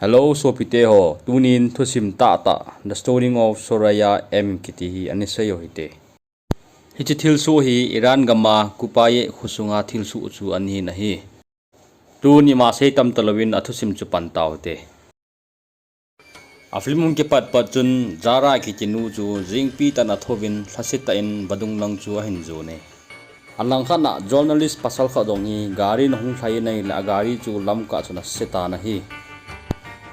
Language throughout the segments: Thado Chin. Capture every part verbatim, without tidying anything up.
Hello, sopite ho. Tunin thusim tahtah, The Stoning of Soraya M kiti hi ana sei u hite. Hiche thilsoh hi Iran gama Kupaye khosunga thilsoh chu ana hin ahi. Tun ima sei tam talouvin athusim chu pan taute. A film hung kipat pat chun Zara kiti nu chu jingpi tah in athouvin lhasetah in vadung lang chu ahin jon e. Alangkhat a journalist pasal khat jong hi gari in ahung lhai in ahile agari chu lamkah chun ase tan ahi.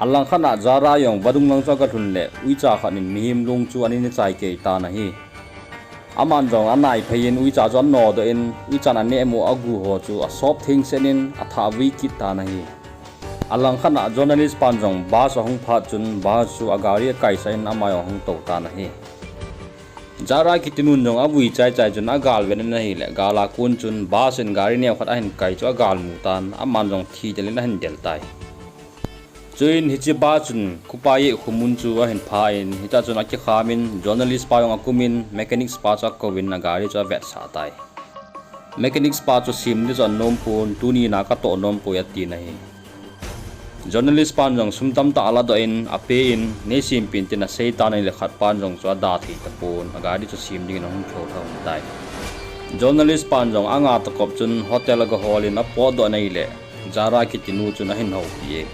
Alangkhat a Zara jong vadung lang chu aga lhun le uicha khat in mihem long chu ana chai kei tan ahi. Aman jong anai phei in uicha chu anodoh in uichan anehmo agu ho chu asop thengset in athah vui kit tan ahi. Alangkhat a journalist pan jong bus ahung phat chun bus chu agari akaisah in ama jong ahung tou tan ahi. Zara kiti nun jong avui chaichai chun agal vet in ahile gal a kon chun bus in gari neokhat ahin kai chu agal mu tan aman jong thi del in ahin del tai. Chuin hiche bus chun Kupaye khomun chu ahin pha in hitia chun akikham in journalist pa jong akum in mechanics pa chu akouvin agari chu avetsah tai. Mechanics pa chu sem ding chu anom pon, tuni na katoh nom poi atin ahi. Journalist pan jong sum tamtah aladoh in ape in neisempeh in tin asei tan ahile khat pan jong chu ada thei tapon agari chu sem dingin ahung thou thou tai. Journalist pan jong anga takop chun hotel aga hol in apotdoh in ahile Zara kiti nu chun ahin houpi e.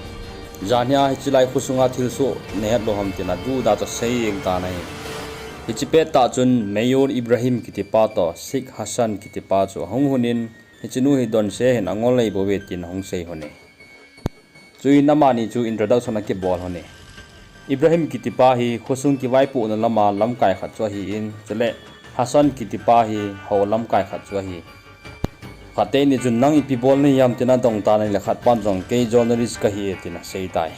Janhia hiche lai khosunga thilsoh nahet lou ham tin aduhdah chu asei jeng tan ahi. Hiche pettah chun Mayor Ibrahim kiti pa toh Sheikh Hassan kiti pa chu ahung lhun in hiche nu hi donse hin angol ahibouve tin ahung sei lhon e. Chuin amani chu introduction akibol lhon e. Ibrahim kiti pa hi khosung kivaipohna lama lamkai khat chu ahin chule Hassan kiti pa hi hou lamkai khat chu ahi. Khatteni chun nang ipi bol nahi ham tin adong tan ahile khat pan jong kei journalist kahi e tin asei tai.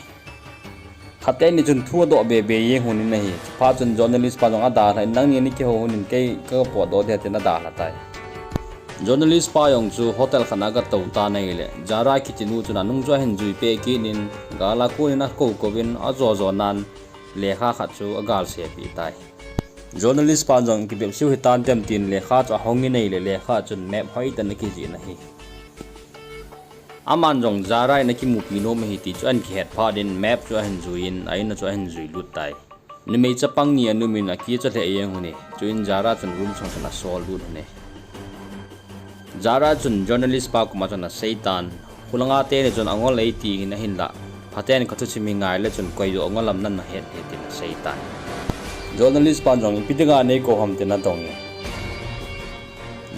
Khatteni chun thu adoh bebe jeng lhon in ahi. Chuphat chun journalist pa jong adalhah in nangni nakihou lhon in kei kapotdoh ding tin adalha tai. Journalist pa jong chu hotel khat a aga tou tan ahile Zara kiti nu chun anung chu ahin jui peh kit in gal a kon in akou kouvin ajo jo nan lekha khat chu agal sepeh tai. Journalist pan jong kibepseu hitan tem tin lekha chu ahong in ahile lekha chun map hoitah in akijih in ahi. Aman jong Zara in akimupi nom ahi ti chu ahin kihet phat in map chu ahin jui in a in a chu ahin jui lut tai. Numei chapang ni ana um in akicha lheh jeng lhon e. Chuin Zara chun room sunga chun asol lut lhon e. Zara chun journalist pa koma chun asei tan, khulanga teni chun angol eiti in ahinlah phaten kathusim hi ngai le chun koijoh angol am nana het e tin asei tan. Journalist pan jong ipi dinga neikou ham tin adong e.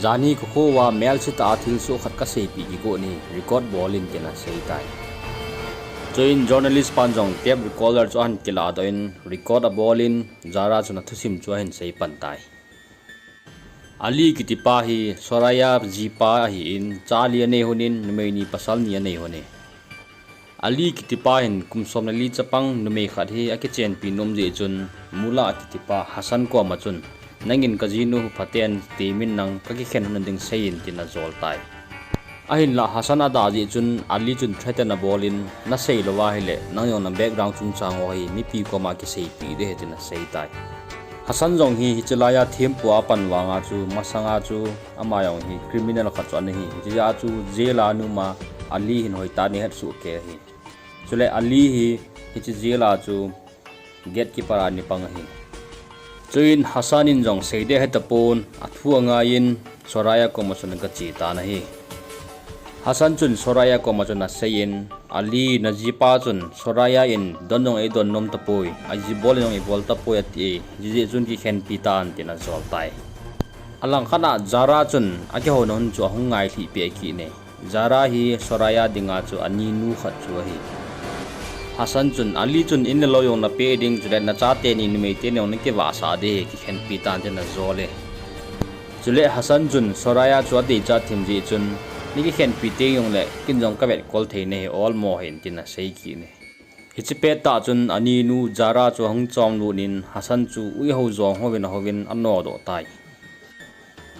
Janhi kakho uva melsetah a thilsoh khat kaseipeh kigot ahi, record bol in tin asei tai. Chuin journalist pan jong tape recorder chu ahin kilahdoh in record abol in Zara chun athusim chu ahin sei pan tai. Ali kitipa hi Soraya jipa ahin, cha li anei lhonin, numei ni pasal ni anei lhone. Ali kitipa hin kum som le li chapang numei khat hi akichenpi nom jeh chun, Mula kitipa Hassan koma chun, Nangin kajinu phaten temin nang kakikhen lhon ding seiyin, tin ajol tai. Ahinlah Hassan adah jeh chun Ali chun threaten abolin, Nasei louva ahile nang jong na background chungchang ho hi mipi koma kiseipeh ding ahi, tin asei tai. Hassan jong hi hiche laiya thempu a apan vanga chu masanga chu ama jong hi criminal khat chu anahi. Hiche jeh a chu jail a ana um a, Ali hin hoitah in ahetsoh kei ahi. Chule Ali hi hiche jail a chu gatekeeper a ana pang ahi. Chuin Hassan in jong seiding ahetapon, athu angaiyin Soraya koma chun agache tan ahi. Hassan chun Soraya koma chun aseiyin, Ali, najipa chun Soraya in don jong eidon nom tapoi, ajibol jong eibol tapoi ati e, hijeh chun kikhenpi tan, tin ajol tai. Alangkhat a Zara chun akihouna hun chu ahung ngailhih peh kit e. Zara hi Soraya dinga chu aninu khat chu ahi. Hassan chun, Ali chun in le lou jong napeh ding, chule nachateni numei teni jong nakivahsah ding ahi, kikhenpi tan, tin ajol e. Chule Hassan chun Soraya chu adeichat thim jeh chun, Nakikhenpi teng jongle ken jong kavetkol thei nahi, olmo hih in, tin asei kit e. Hiche pettah chun aninu Zara chu ahung chomlut in Hassan chu uihou jong houvin ahouvin anodoh tai.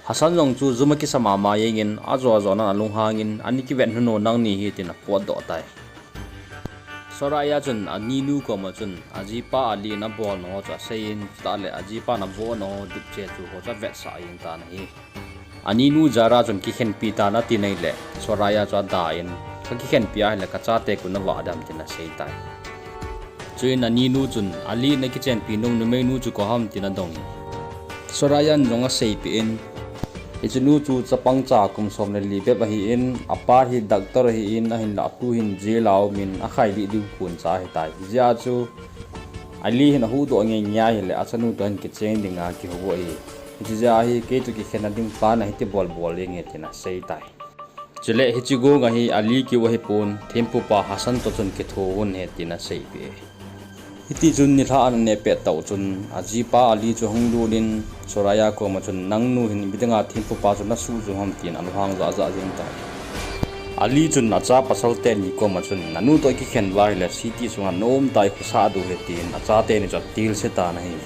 Hassan jong chu jum akisa mama jengin ajo jo nan alunghangin, Ana kivet lhon u nangni hi, tin apotdoh tai. Soraya chun aninu koma chun ajipa Ali in abolna ho chu aseiyin, chutah le ajipan abohna ho dipche chu ho chu avetsah jeng tan ahi. Aninu Zara chun kikhenpi tan ati nahi le, Soraya chu adah in, Kakikhenpi ahile kachate khu navah dem, tin asei tai. Chuin aninu chun, "Ali in akichenpi nom numeinu chu koi ham?" tin adong e. Soraya in jong aseipeh in, "Hichenu chu chapang cha kum som le li bep ahin, apa hi doctor ahin, ahinlah tuhin jail a umin akhailih diu kon cha ahitai. Hijeh a chu Ali hin ahuhdoh ngeingei ahile achanu toh hin kicheng dinga kihou ahi. Hiche jeh a hi kei toh kikhenna ding pan ahiti bolbol ding ahi," tin aseitai. Chule hiche gong a hi Ali keu ahipon, thempupa Hassan toh chun kitho un ahi tin aseipeh e. Hitichun nilhah ana neh pet tah uchun, ajipa Ali chu ahung lut in, Soraya koma chun, "Nangnu hin midinga thempupa chu nasuh jong ham?" tin alunghang jahjah jeng tai. Ali chun acha pasal teni koma chun, "Nanu toh ikikhen uva ahile city sunga naum tah a ikhosa diu ahi," tin acha teni chu atilse tan ahi.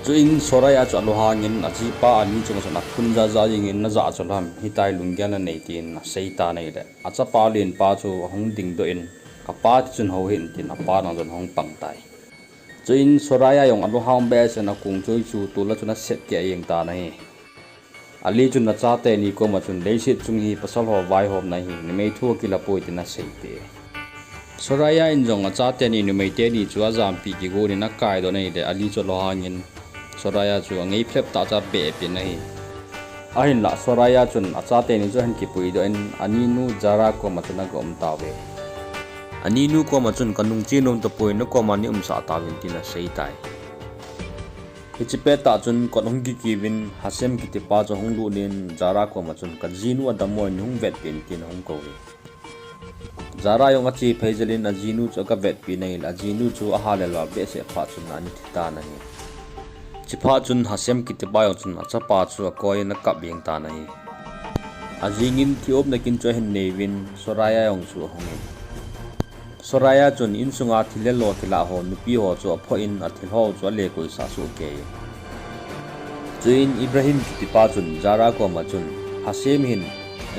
Chuin Soraya chu alunghang in ajipa Ali chunga chun aphun jahjah jeng in, "Najah chu lam, hitia hi lunggel nanei," tin asei tan ahile, achapa lenpa chu ahung dingdoh in, "Kapa tichun houhih in," tin apa nang chun ahung pang tai. Chuin Soraya jong alunghang behseh in akong choi chu tol a chun asep keh jeng tan ahi. Ali chun acha teni koma chun, "Leiset chung hi pasal ho vaihomna ahi, numei thu akila poi," tin aseipeh e. Soraya in jong acha teni numei teni chu ajampi kigon in akaidoh in ahile, Ali chu alunghang in Soraya chu angei phlep tah chu abeh peh in ahi. Ahinlah Soraya chun acha teni chu ahin kipuidoh in aninu Zara koma chun aga um tauve. Aninu koma chun, "Kanung che nom tapoi, nakoma neiumsah tauvin," tin aseitai. Hiche pettah chun kot ahung kikiuvin, Hashem kitipa chu ahung lut in, Zara koma chun, "Kajinu adammo, neihung vetpeh in," tin ahung kouve. Zara jong ache phei jel in ajinu chu aga vetpeh in ahile, ajinu chu ahal lel val behseh phat chun ana thi tan ahi. Chuphat chun Hashem kitipa jong chun achapa chu akoi in akap jeng tan ahi. Ajing in thih-opna kin chu ahin nei uvin, Soraya jong chu ahung in. Soraya chun insunga thil le lo kilah ho, nupi ho chu aphoh in, athil ho chu ale koisah soh kei in. Chuin Ibrahim kitipa chun Zara koma chun, "Hashem hin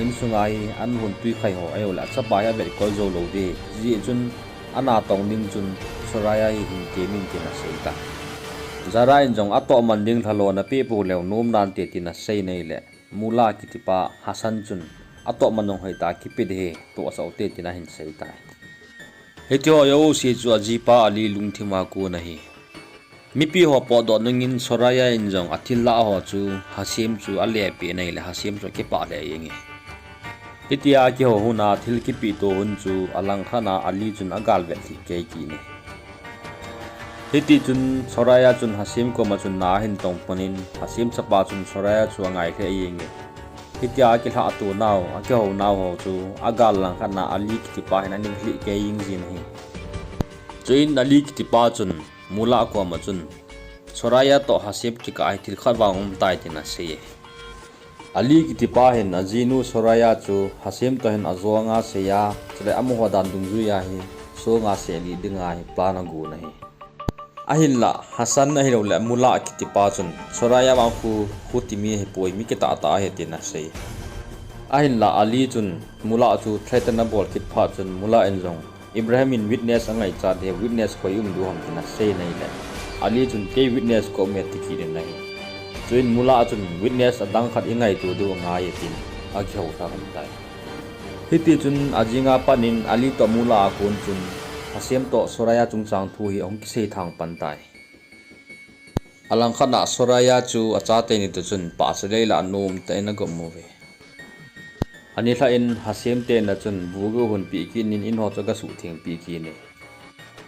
insunga hi an hun tui khai ho, ahilouleh achapa hi avetkol jou lou ding, hijeh chun anatong ding chun Soraya hi hin temin," tin aseitai. Zara in jong, "Atohman ding lha lo napeh pou leu nom nante," tin asei in ahile, Mula kitipa Hashem chun, "Atohman jong hoitah a kipe ding ahi, tohsah ute," tin ahin seitai. Hitiho jouse chu ajipa Ali lungthim a kon ahi. Mipi ho potdoh nungin Soraya in jong athil lah ho chu Hashem chu alepeh in ahile Hashem chu akipah lheh jenge. Hitia kihou hun a thil kipeto hun chu alangkhat a Ali chun agal vet lhih kei kit in ahi. Hitichun Soraya chun Hashem koma chun na ahin tong pon in, Hashem chapa chun Soraya chu angai lheh jenge. Hitia akilhahto nau, akihou nau ho chu agal langkhat a Ali kitipa hin aning lhih kei jing jin ahi. Chuin Ali kitipa chun Mula koma chun, "Soraya toh Hashem kikah a hi thil khat vang umtai," tin asei e. Ali kitipa hin ajinu Soraya chu Hashem toh hin ajonga seiya, chule amaho dan dungjuiya hi songa seilih dinga hi plan agon ahi. Ahinlah Hashem ahilouleh Mula kitipa chun Soraya vang khu, khu timi ahipoi, mi kitah tah ahi tin asei. Ahinlah Ali chun Mula chu threaten abol kit phat chun Mula in jong Ibrahim in witness angaichat ding, witness koi um diu ham tin asei in ahile, Ali chun kei witness ka um e ati kit in ahi. Chuin Mula chun witness adang khat ingaito diu angai e tin akihou lhah lhon tai. Hitichun ajinga pat in Ali toh Mula a kon chun Hashem toh Soraya chungchang thu hi ahung kisei thang pan tai. Alangkhat a Soraya chu achate ni toh chun pahcha lei lah a anom tah in agom uve. Anilhah in Hashem te in a chun bu aga hunpeh kit in, in ho chu aga suhthengpeh kit in ahi.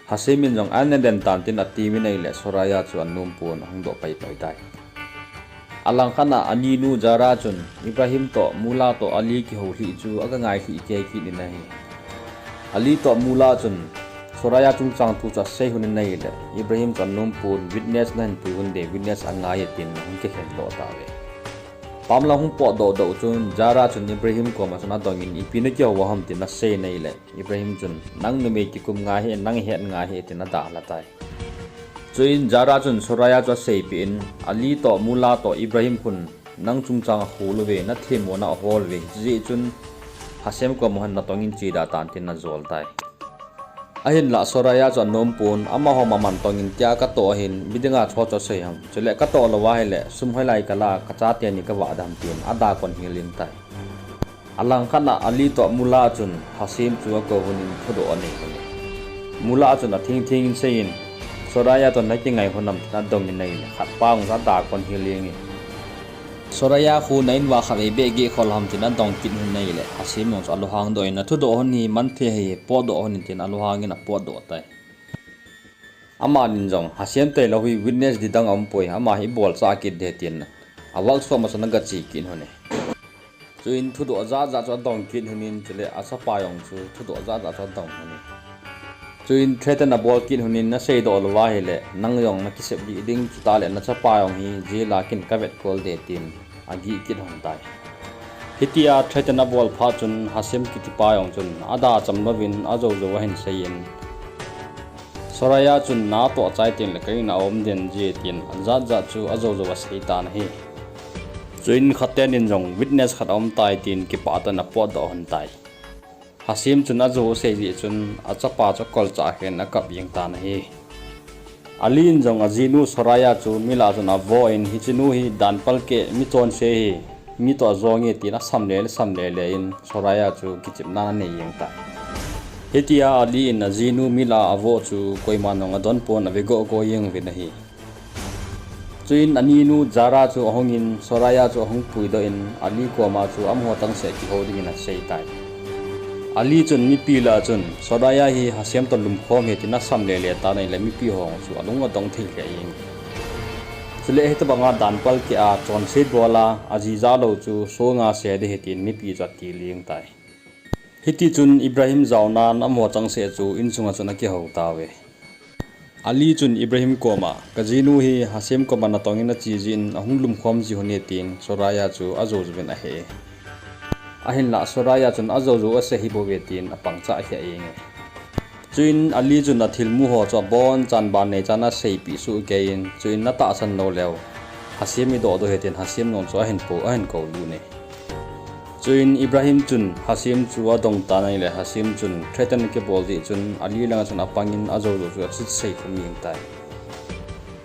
Hashem in jong ana den tan tin atim in ahile Soraya chu anom pon ahung doh paipai tai. Alangkhat a aninu Zara chun Ibrahim toh Mula toh Ali kihou lhih chu aga ngai lhih kei kit in ahi. Ali toh Mula chun Soraya chungchang thu chu asei lhon in ahile Ibrahim chu anom pon, witness nahin pui lhon ding, witness angai e tin ahung kikhen doh tauve. Pamlang hung potdoh doh chun Zara chun Ibrahim koma chun adong in, ipi nakihou u ham tin asei in ahile Ibrahim chun, nang numei kikum ngai hih, nang het ngai hih tin adalha tai. Chuin Zara chun Soraya chu aseipeh in, Ali toh Mula toh Ibrahim khun nang chungchang ahol uve, nathemmona ahol uve, hijeh chun Hashem koma hin natong in che da tan tin ajol tai. Ahinlah Soraya chu anom pon, amaho maman tong in tia katoh ahin, midinga chu hoichu asei ham, chule katoh lou ahile sum hoilai kala kachate ni kavah dam tin adakon hel in tai. Alangkhat a Ali toh Mula chun Hashem chu akou lhon in thudoh anei lhon e. Mula chun athing thing in asei in, Soraya toh nakingai hon am tin adong in ahile, khat pa jong chu ada kon hel jeng e. Soraya khu na in uva khatvei beh geh khol ham tin adong kit in ahile, Hashem jong chu alunghang doh in, nathudoh hon hi man thei ahi, potdoh hon in tin alunghang in apotdoh tai. Amani jong, Hashem tailou hi witness ding dang aumpoi, ama hi ibol chah kit ding ahi tin, a workshop a chun aga che kit lhon e. Chuin thudoh jat jat chu adong kit lhon in, chule achapa jong chu thudoh jat jat chu adong lhon e. Chuin threaten abol kit lhon in, naseidoh lou ahile, nang jong nakisep lih ding, chutah le nachapa jong hi jail a kin kavet kol ding tin agih kit lhon tai. Hitia threaten abol phat chun Hashem kitipa jong chun ada cham louvin ajou jou ahin sei in, Soraya chun natoh chai tengle ka in a um den ji tin ajat jat chu ajou jou asei tan ahi. Chuin khat teni jong witness khat aum tai tin kipah tah in apotdoh lhon tai. Hashem chun ajou asei jeh chun achapa chu akolchah khen akap jeng tan ahi. Ali in jong ajinu Soraya chu milah chun avo in, hiche nu hi dan palkeh, mi chonse ahi, mi toh ajong e tin asam le le, sam le le in Soraya chu kichepna anei jeng tai. Hitia Ali in ajinu milah a avoh chu koiman jong adon pon, ave goh goh jeng uvin ahi. Chuin aninu Zara chu ahung in, Soraya chu ahung puidoh in, Ali koma chu amaho changseh kihou dingin asei tai. Ali chun mipi lah a chun, Soraya hi Hashem toh lumkhom ahi tin asam le le tan ahile, mipi ho chu alung adong thei lheh jeng e. Chule hitobanga dan palkeh a, chonset bol a, ajijat lou chu songa se ding ahi tin mipi chu atil jeng tai. Hitichun Ibrahim jaonan amaho changseh chu insunga chun akihou tauve. Ali chun Ibrahim koma, kajinu hi Hashem koma natong in ache jeh in ahung lumkhom ji lhon e tin Soraya chu ajou jouvin ahe e. Ahinlah Soraya chun ajou jou asei ahibouve tin apangchah lheh jeng e. Chuin Ali chun athilmu ho chu abonchan bannei chan aseipeh sohkei in, chuin natahsan lou leu, Hashem idoh doh ahi tin Hashem jong chu ahin kou, ahin koulut e. Chuin Ibrahim chun Hashem chu adong tan ahile, Hashem chun threaten akibol jeh chun Ali langa chun apangin ajou jou chu asei khum jeng tai.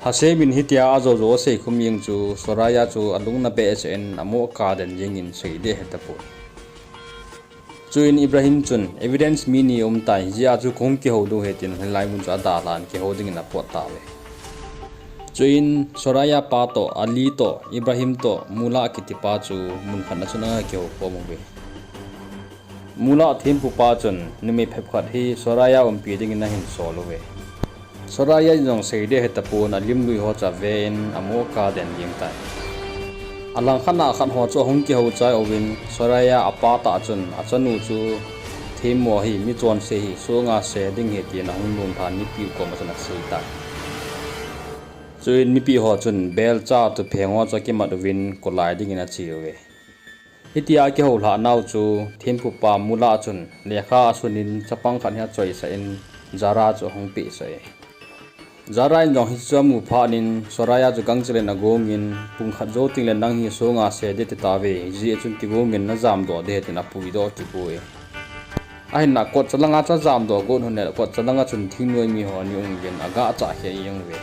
Hashem in hitia ajou jou asei khum jeng chu Soraya chu alung ana behseh in amoh kaden jengin sei ding ahi tapon. Chuin Ibrahim chun evidence mi ni aum tai, hijeh a chu kahung kihou diu ahi tin hilai mun chu adalhan kihou dingin apot tauve. Chuin Soraya pa toh, Ali toh, Ibrahim toh, Mula kitipa chu mun khat a chun aga kihou khom uve. Mula thempupa chun numei phabep khat hi Soraya umpi dingin ahin sol uve. Soraya in jong sei ding ahi tapon, alim lui ho chu aven amoh kaden jeng tai. Alangkhat a khat ho chu ahung kihou chai uvin, Soraya apa tah chun achanu chu themmo ahi, mi chonse ahi, songa se ding ahi tin ahung nomlhan mipi koma chun asei tai. Chuin mipi ho chun belcha thupheng ho chu akimat uvin kolai dingin ache uve. Hitia akihou lhah nau chu thempupa Mula chun lekha asunin chapang khat hi achoisah in Zara chu ahung pehsah e. Zara in jong hiche chu amu phat in Soraya chu gangchel in agong in, pung khat jou tengle nang hi songa se ding ati tauve, hijeh chun kigong in najamdoh ding ahi tin apuidoh kiboi e. Ahinlah kot chalanga chu ajamdoh got lhon le kot chalanga chun thingnoi mi ho ani um uvin agah chah kheh jeng uve.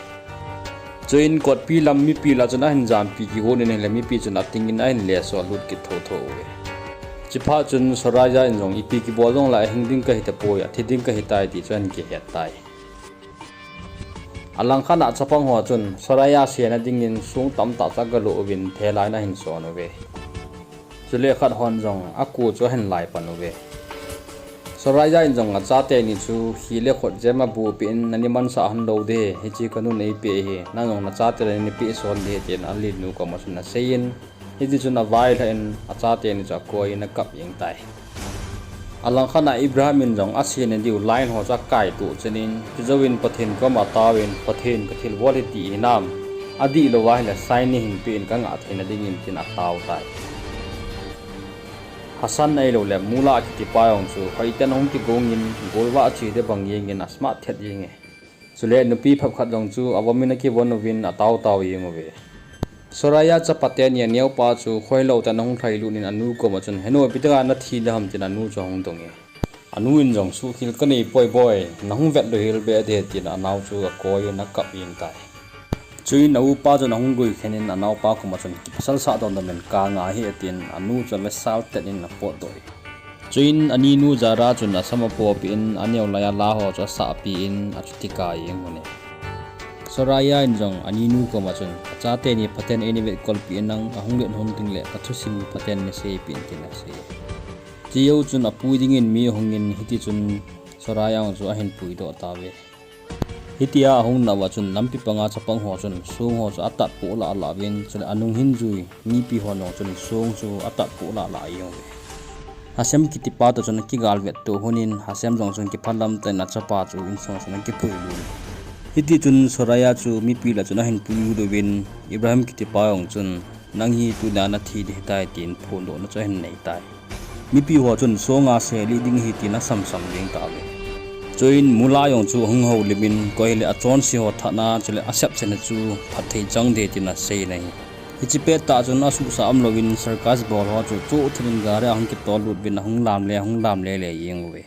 Chuin kotpi lam mipi lah chun ahin jampi kigot in ahile mipi chun ating in ahin lesoh lut kit thotho uve. Chuphat chun Soraya in jong ipi kibol jongle ahing ding kahi tapoi, athi ding kahi tai ti chu ahin kihet tai. Alangkhat a chapang ho chun Soraya sena dingin song tamtah chu agalo uvin thela in ahin son uve. Chule khat hon jong aku chu ahin lai pan uve. Soraya in jong achateni chu khi le khut jem abuhpeh in, nani mansah hon lou ding, hiche kanun eipeh ahi, nang jong nachate le nani peh son ding ahi tin alinu koma chun asei in, hitichun availhah in achateni chu akoi in akap jeng tai. Alangkhat a Ibrahim in jong asena diu line ho chu akaitoh chen in, chujouvin Pathen koma ataovin, Pathen, kathilbol hi dih hinam, adihlou ahile sign neihin peh in kangah theina dingin tin atao tai. Hassan ahiloule Mula kitipa jong chu hoitah in ahung kigong in, golvah che ding bang jeng in asmart thet jeng e. Chule nupi phabep khat jong chu avom in akivon uvin ataotao jeng uve. Soraya chapate ni aneopa chu khohelou tah in ahung lhailut in anu koma chun, henu ipi dinga nathi ding ham tin anu chu ahung dong e. Anu in jong, suhkhel kaneipoi boi, nahung vetlou hel beh ding ahi tin anao chu akoi in akap jeng tai. Chuin aupa chun ahung lui khen in anaopa koma chun, kipasalsah domdom in kanga hih e tin anu chu avesal tet in apotdoh e. Chuin aninu Zara chun asam apopeh in, aneo laiya la ho chu asahpeh in, achuti kah a ahung un ahi. Soraya in jong aninu koma chun, achate ni phaten eina vetkolpeh in lang, ahung let hon tengle kathusim phaten neiseipeh in tin asei. Chujou chun apui dingin mi ahungin, hitichun Soraya jong chu ahin puidoh tauve. Hitia ahung nauva chun lampi panga chapang ho chun song ho chu atatpoh lahlah uvin, chule anung hin jui mipi hon jong chun song chu atatpoh lahlah jeng uve. Hashem kitipa toh chun akigalvet toh honin, Hashem jong chun kiphalam tah in achapa chu insung chun akipui lut in. Hitichun Soraya chu mipi lah chun ahin puilut uvin, Ibrahim kitipa jong chun, nang hi tunia nathi ding ahitai tin phondohna chu ahin neitai. Mipi ho chun songa se lih ding ahi tin asamsam jeng tauve. Chuin Mula jong chu ahung houlimin, koi hileh achonse ho thatna chule asepsetna chu phatthei chang ding tin asei in ahi. Hiche pettah chun asuhsah umlouvin circus bol ho chu chohthet in gari a ahung kitollut uvin ahung lamle, ahung lamle le jeng uve.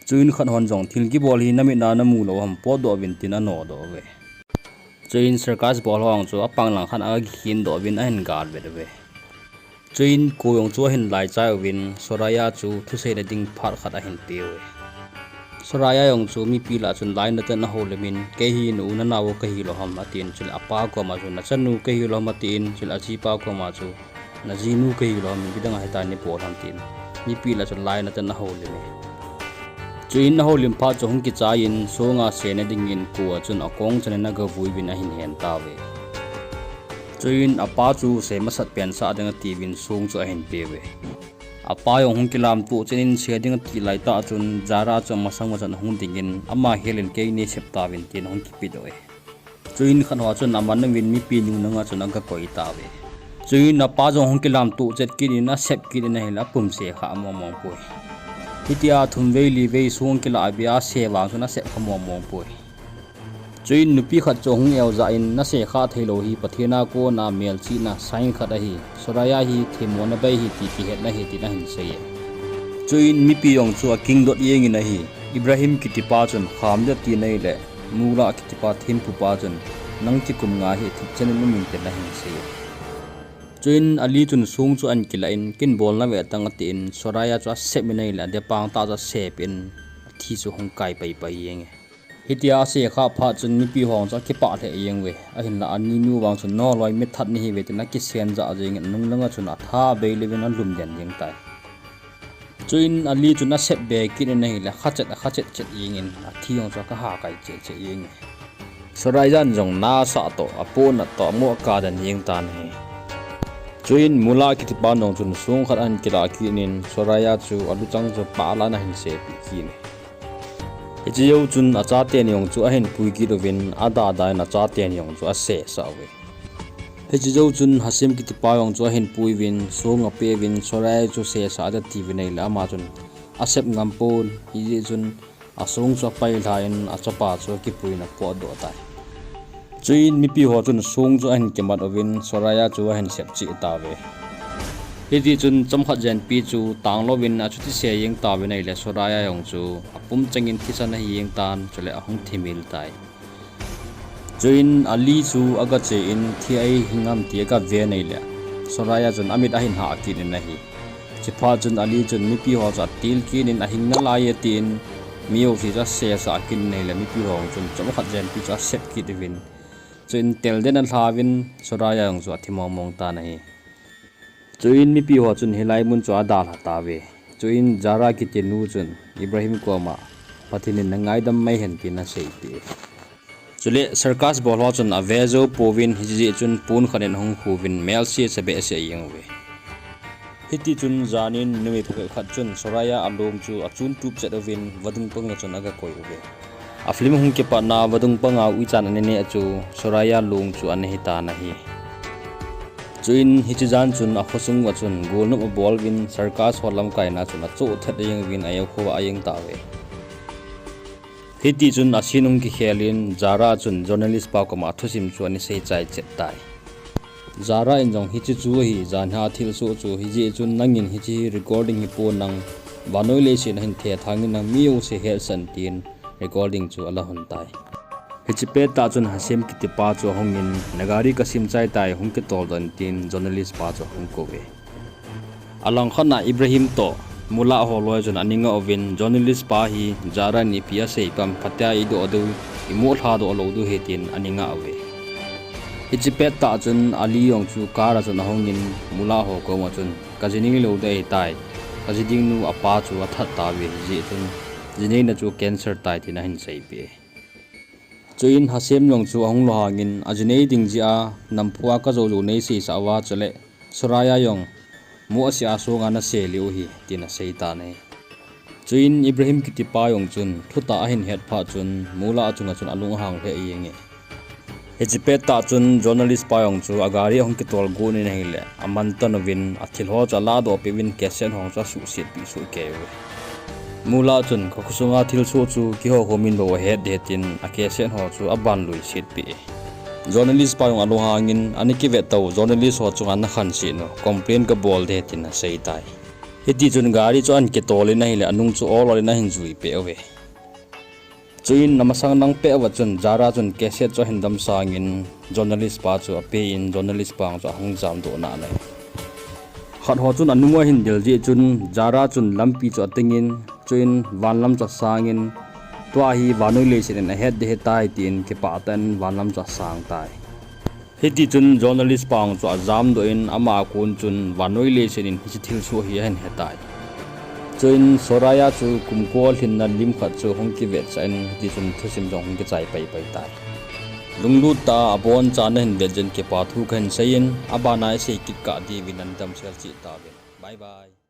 Chuin khat hon jong thil kibol hi namit a namu lou ham potdoh uvin tin anodoh uve. Chuin circus bol ho jong chu apang lang khat a agakikhendoh uvin ahin galvet uve. Chuin ko jong chu ahin laichai uvin Soraya chu thuseina ding phat khat ahin peuve. Soraya jong chu mipi lah chun lainatah in ahoulimin, kei hi na u na nao kahilou ham atin, chule apa koma chu nachanu kahilou ham atin, chule ajipa koma chu najinu kahilou ham, ipi dang ahitai neibol ham tin, mipi lah chun lainatah in ahoulim e. Chuin ahoulim phat chu ahung kichaiyin songa sena dingin ko a chun akong chanin agavui uvin ahin hen tauve. Chuin apa chu se masat pen sah ding atiuvin song chu ahin peuve. Apa jong ahung kilamtoh chet in se ding ati laitah chun Zara chu amasang masang ahung dingin, ama helin kei neisep tauvin tin ahung kipedoh e. Chuin khat ho chun aman uvin mipi nunglanga chun agakoi tauve. Chuin apa jong ahung kilamtoh chet kit in asep kit in ahile apum se kha mong mong poi. Hitia thum vei li vei song kilah a bia ase vang chun asep kha mong mong poi. Chuin nupi khat chu ahung eojah in, nase kha theilou hi Pathen a kona melchihna sign khat ahi, Soraya hi themmona bei ahi ti kihetna ahi tin ahin sei e. Chuin mipi jong chu akingdot jengin ahi. Ibrahim kitipa chun kham ding ati nahile, Mula kitipa thempupa chun nang thi kum nga hi thipchen in um in tin ahin sei e. Chuin Ali chun song chu ahin kilah in, kin bolna ve tang atin, Soraya chu asep in ahile, adepang tah chu asep in, athi chu ahung kai pai pai jeng e. Hitia ase kha phat chun mipi ho chu akipah lheh jeng uve. Ahinla aninu vang chun, naloi mi that nahiuve tin akisen jah jengin, anung langa chun atha bei leuvin alum den jeng tai. Chuin Ali chun asep be kit in ahile, kha chet, akha chet chet jengin, athi jong chu akaha kai cheh cheh jeng e. Soraya in jong nasah toh, apohnat toh, amoh kaden jeng tan ahi. Chuin Mula kitipa jong chun song khat ahin kilah kit in, Soraya chu aluchang chu pahlan ahin sepeh kit in ahi. Hiche jou chun achaten jong chu ahin pui kit uvin, adada in achaten jong chu asesah uve. Hiche jou chun Hashem kitipa jong chu ahin pui uvin, song apeh uvin, Soraya chu sesah ding atiuvin ahile ama chun asep ngam pon, hijeh chun asong chu apailha in achapa chu akipuiyin apotdoh tai. Chuin mipi ho chun song chu ahin kimat uvin, Soraya chu ahin sep cheh tauve. Hitichun chomkhat jenpi chu tanglouvin achuti se jeng tauvin ahile, Soraya jong chu apum chengin thisan ahi jeng tan, chule ahung thimil tai. Chuin Ali chu agache in, thi ahing ham ti agave in ahile, Soraya chun amit ahin hah kit in ahi. Chuphat chun Ali chun mipi ho chu atil kit in, ahing nalai e tin, mi jouse chu asesah kit in ahile, mipi ho chun chomkhat jenpi chu asep kit uvin. Chuin telden alha uvin, Soraya jong chu athi mong mong tan ahi. Chuin mipi ho chun hilai mun chu adalha tauve. Chuin Zara kiti nu chun Ibrahim koma, Pathen in nangaidam mai hen tin aseipeh e. Chule circus bol ho chun ave jou pouvin, hijeh chun pon khat in ahung khu uvin, melse cha behseh jeng uve. Hitichun janin numei phabep khat chun Soraya along chu achun tup chet uvin, vadung panga chun agakoi uve. A film hung kipatna vadung panga uichan ana neh chu Soraya long chu ana hitan ahi. Chuin hiche jan chun akhosung uva chun golnop abol uvin, circus ho lamkaina chun achoh thet jeng uvin, ajoukho ajeng tauve. Hitichun a scene hung kikhel in, Zara chun journalist pa koma thusim chu ana seichai chet tai. Zara in jong, hiche chu ahi, janhi a thilsoh chu, hijeh chun nangin hiche hi recording hipon nang, vannoi leiset a hin thethang in nang, mi jouse hetsah in tin recording chu ala lhon tai. Hiche pettah chun Hashem kitipa chu ahungin, na gari kasim chai tai, hung kitoldoh in tin journalist pa chu ahung kouve. Alangkhat a Ibrahim toh Mula ho loi chun ana ngah uvin, journalist pa hi Zara in ipi asei pam, phatea idoh diu, imu lha doh lou diu ahi tin ana ngah uve. Hiche pettah chun Ali jong chu car a chun ahungin, Mula ho koma chun, kaji nei lou ding ahitai, kaji ding nu apa chu athat tauve, hijeh chun ji neina chu cancel tai tin ahin seipeh e. Chuin Hasem jong chu ahung lhung hangin, aji nei ding jeh a, namphu a kajou jou neiseisah uva chuleh, Soraya jong, mu ase a songa nasei leu hi, tin asei tan ahi. Chuin Ibrahim kitipa jong chun, thutah ahin het phat chun, Mula chunga chun alung ahang lheh jenge. Hiche pettah chun journalist pa jong chu agari ahung kitol got in ahile, amantan uvin, athil ho chu aladoh peh uvin, cassette ho chu asuhsetpeh sohkei uve. Mula chun, kakhosunga thilsoh chu keiho khomin bou ahet ding ahi tin, acassette ho chu abanlui setpeh e. Journalist pa jong alunghangin, ana kivet tau journalist ho chunga nakhanset nu, complain kabol ding ahi tin aseitai. Hitichun gari chu ahin kitol in ahile, anung chu ol ol in ahin juipeh uve. Chuin amasang lang peh uva chun Zara chun cassette chu ahin damsangin, journalist pa chu apen, journalist pa chu ahung jamdoh nalai. Khat ho chun anung ahin del jeh chun Zara chun lampi chu atengin, chuin van lam chu asangin, tua hi vannoi leiset in ahet ding ahitai tin kipah tah in van lam chu asang tai. Hitichun journalist pa chu ajamdoh in ama a kon chun vannoi leiset in hiche thilsoh hi ahin hetai. Chuin Soraya chu kum ko alhinna lim khat chu hung kivetsah in hitichun thusim jong hung kichai paipai tai. Lunglut tah a abonchan nahin vet jeh in kipa thu kahin seiyin, abana isei kit kah diuvin nadamsel cheh tauvin. Bye bye.